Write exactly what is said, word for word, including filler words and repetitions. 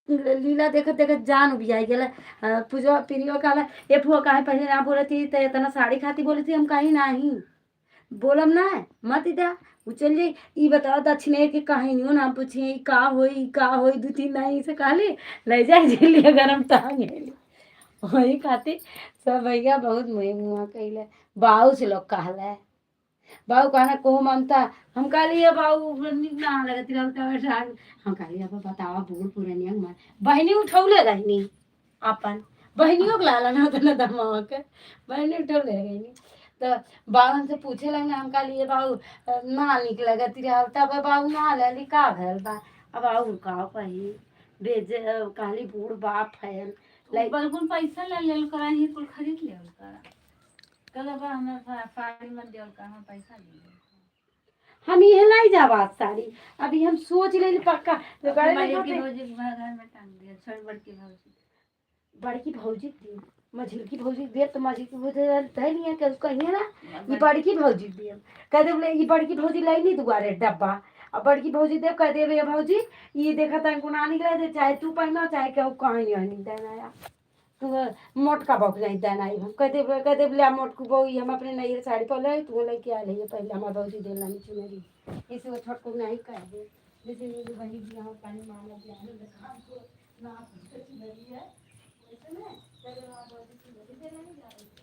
लीला देखत देखत जान उबियाई गेल। अ, पूजवा पिरियो कहला, "ए फुआ, काहे पहिले ना बोलत ही, त इतना साड़ी खाती बोलत ही?" हम कही, "नाही, बोलम ना, मत दा, उ चल जाई।" ई बताओ, दक्षिणे के कहानियों ना पूछे, "ई का होई, ई का होई?" दू तीन नाई से कहली, ले जाए जेलिया गरम टांग हेली। वही खातिर सब भैया बहुत मुँह मुँह कैले। बाऊ से लोग कहले, बाऊ कहना, "को ममता?" हम कहली, "ये बाऊ, नीक ना लगत रहल का बैठा।" हम कहली, "अब बतावा, बूढ़ पुरनिया के मन।" बहिनी उठौले रहनी अपन, बहिनियों के लाला ना होता ना दमावा के, बहिनी उठौले रहनी। तो बाऊ हमसे पूछे लगने, हम कहली, "ये बाऊ, ना नीक लगत रहल।" तब बाऊ ना लेली, का भयल बा? अब बाऊ का कही, भेजे, कहली, "बूढ़ बाप है।" तो लाइक बलगुन पैसा ले लेल करा, ये कुल खरीद लेल करा। कल अब हमरा सा-, साड़ी मत दियल करा, हम पैसा ले लेल। हम इहे लाई जाब आज साड़ी। अभी हम सोच लेली पक्का। तो अपने गाड़ी में बड़की भौजी के घर में टांग दिया, छोड़ बड़की भौजी। बड़की भौजी के दियो, मझिलकी भौजी के दियो, तो मझिलकी भौजी धै लिया के उसका ही है ना, ये बड़की भौजी के दियो। कह दे बोले, "ये बड़की भौजी लाई नहीं दुआरे डब्बा।" अब बड़की भौजी देव, कह दे, "भैया भौजी, ये देखा तन को ना निकला दे, चाहे तू पहना, चाहे केहू कहीं नहीं देना यार।" तू मोटका बक नहीं देना है।" हम कह दे, कह दे बोले, "आ मोटकू बहू, ये हम अपने नैहर साड़ी पहले, तू लेके आ ले, पहले हमारे भौजी देला नहीं चुनरी।" इसे वो छोटकू नहीं कह दे। जैसे ये जो बहिन जी यहाँ पानी मांगा दिया, हम देखा, हमको ना कुछ चुनरी है, वैसे में, पहले हमारे भौजी चुनरी देना नहीं जाते।